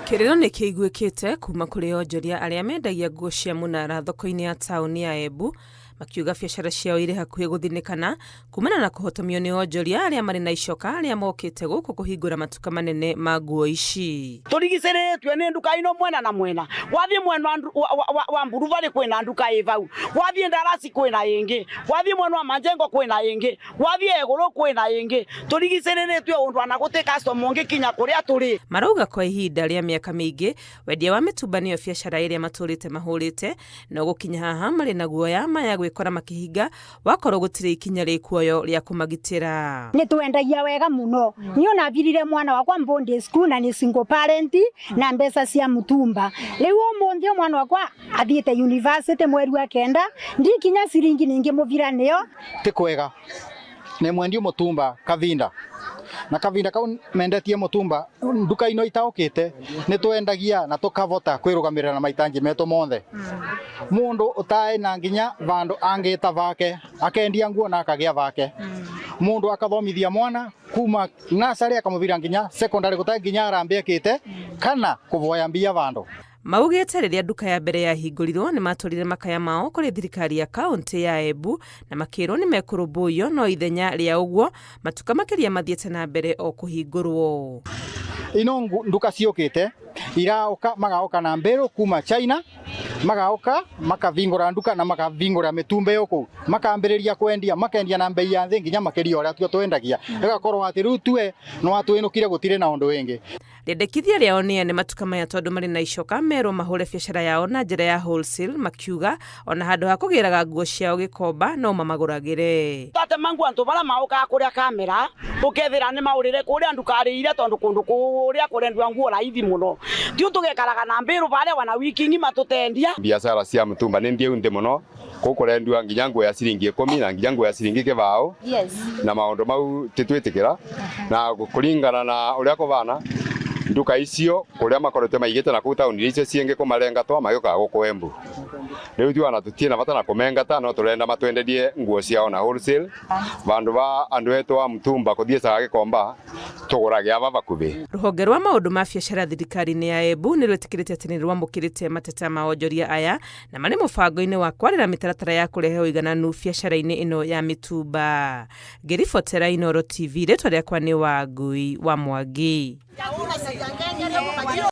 Kĩrĩro nĩ kĩiguĩkĩte kuma kũrĩ onjoria arĩa mendagia nguo cia mũnara thoko-inĩ ya taũni ya Embu, makiuga biacara ciao irĩ hakuhĩ gũthinĩkana kumana na kũhotomio nĩ onjoria arĩa marĩ na icoka arĩa mokĩte gũkũ kũhingũra matuka manene ma nguo ici. Tũrigicĩrĩtue nĩ nduka ino mwena na mwena. Wathiĩ mwena wa Mburubarĩ kwĩna nduka ĩ vau, wathiĩ Ndarasi kwĩna ĩngĩ, wathiĩ mwena wa Manjengo kwĩna ĩngĩ, wathiĩ Ĩgũrũ kwĩna ĩngĩ. Tũrigicĩrĩrĩtue ũndũ ona gũtĩ customer ũngĩkinya kũrĩa tũrĩ. Marauga kwa ihinda rĩa mĩaka mĩingĩ wendia wa mĩtumba nĩyo biacara ĩrĩa matũrĩte mahũrĩte, no gũkinya haha marĩ na guoya maya gwĩkora makĩhinga wakorwo gũtirĩ ikinya rĩkuoyo rĩa kũmagitĩra. Nĩ twendagia wega mũno. Niĩ ona thirire mwana wakwa boarding school na nĩ single parent na mbeca cia mũtumba. Rĩu ũmũthĩ mwana wakwa athiĩte university mweri wa 9, ndikinya ciringi ningĩ mũbira nĩyo. Ti kwega nĩ mwendio mũtumba kavinda na kavinda kau mendetie mũtumba nduka ino itaũkĩte nĩ twendagia na tũkavota kwĩrũgamĩrĩra na maitanji metũ monthe. Mũndũ ũtaĩ na nginya vandũ angĩta vake akendia nguo na akagĩa vake. Mũndũ akathomithia mwana kuma nursery akamũvira nginya secondary gũtarĩ nginya harambĩ ekĩte kana kũvoya mbia vandũ. Maugĩte rĩrĩa nduka ya mbere yahingũrirwo nĩ matwarire makaya mao kũrĩ thirikari ya kaũntĩ ya Embu na makĩrwo nĩ mekũrũmbũiyo, no ithenya rĩa ũguo matuka makĩria mathiĩte na mbere o kũhingũrwo. Ino nduka ciũkĩte iraũka magaũka na mbĩrũ kuma China, magaũka makavingũra nduka na makavingũra mĩtumba ĩyo kũu, makambĩrĩria kwendia, makendia na mbei ya thĩ nginya makĩria ũrĩa tue twendagia. Ĩgakorwo atĩ rĩu tue no atwĩnũkire gũtirĩ na ũndũ wĩngĩ. Rĩendekithia rĩao nĩ ene matuka maya tondũ marĩ na icoka merwo mahũre biacara yao na njĩra ya wholesale, makiuga ona handũ ha kũgĩraga nguo ciao gĩkomba no mamagũragĩre. Twatema nguo antũ bara maũkaga kũrĩa kamera ũkethĩra nĩ maũrĩre kũrĩa ndukarĩire tondũ kũndũ kũrĩa kũrendiwa nguo raithi mũno. Tiu tũgekaraga na mbĩrũ barĩa wana wiki ng'ima tũtendia. Biacara cia mũtumba nĩ ndiũ nthĩ mũno kũu kũrendiwa nginya nguo ya ciringi 10 na nginya nguo ya ciringi 20. Na maũndũ mau titwĩtĩkĩra na kũringana na ũrĩa kũbana nduka icio kũrĩa makoretwo maigĩte na kũu taũni icio ciĩngĩ kũmarengatwa magĩũkaga gũkũ Embu. Rĩu ithuĩ ona tũtirĩ na bata na kũmengata no tũrenda matwenderie nguo ciao na wholesale vandũ va andũ etũ a mũtumba kũthiĩcaga gĩkomba tũgũrage ava vakuhĩ. Rũhonge rwa maũndũ ma biacara thirikari-inĩ ya Embu nĩ rwĩtĩkĩrĩte atĩ nĩ rwamũkĩrĩte mateta ma onjoria aya na marĩ mũbango-inĩ wa kwarĩra mĩtaratara ya kũrehe ũigananu biacara-inĩ ĩno ya mĩtumba. Ngĩribotera Inooro TV, rĩtwa rĩakwa nĩ Wangui wa Mwangi.